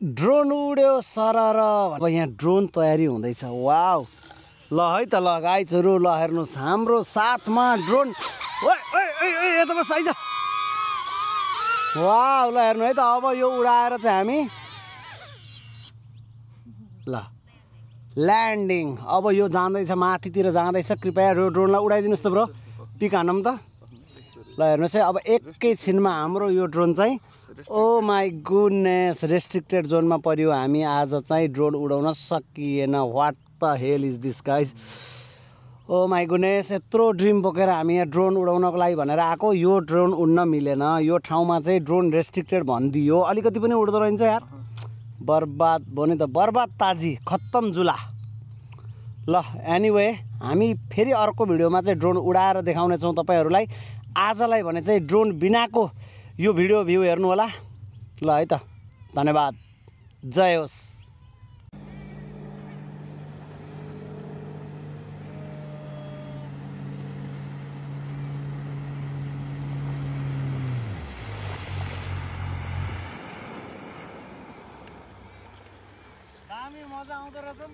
Drone उड्यो सरर। अब यहाँ ड्रोन तयारी हुँदैछ। वाउ, ल है त, ल गाइजहरू, ल हेर्नुहोस् हाम्रो साथमा ड्रोन। यता बस आइज। वाउ, ल हेर्नु है त, अब यो उडाएर चाहिँ हामी ल ल्यान्डिङ। अब यो जाँदैछ माथितिर जाँदैछ। कृपया यो ड्रोनलाई उडाइदिनुहोस् त ब्रो, पिक हानौँ त। ल हेर्नुहोस् है, अब एकैछिनमा हाम्रो यो ड्रोन चाहिँ, ओ माई गुडनेस, रेस्ट्रिक्टेड जोनमा पर्यो। हामी आज चाहिँ ड्रोन उडाउन सकिएन। What the hell is this guys. Oh my goodness, यत्रो ड्रिम बोकेर हामी यहाँ ड्रोन उडाउनको लागि भनेर आएको, यो ड्रोन उड्न मिलेन। यो ठाउँमा चाहिँ ड्रोन रेस्ट्रिक्टेड भनिदियो। अलिकति पनि उड्दो रहन्छ यार। बर्बाद भयो नि त, बर्बाद ताजी, खत्तम जुला। ल एनिवे, हामी फेरि अर्को भिडियोमा चाहिँ ड्रोन उडाएर देखाउनेछौँ तपाईँहरूलाई। आजलाई भने चाहिँ ड्रोन बिनाको यो भिडियो भ्यू हेर्नु होला। ल है त, धन्यवाद, जय होस्। दामी मजा आउँदो रहेछ नि त।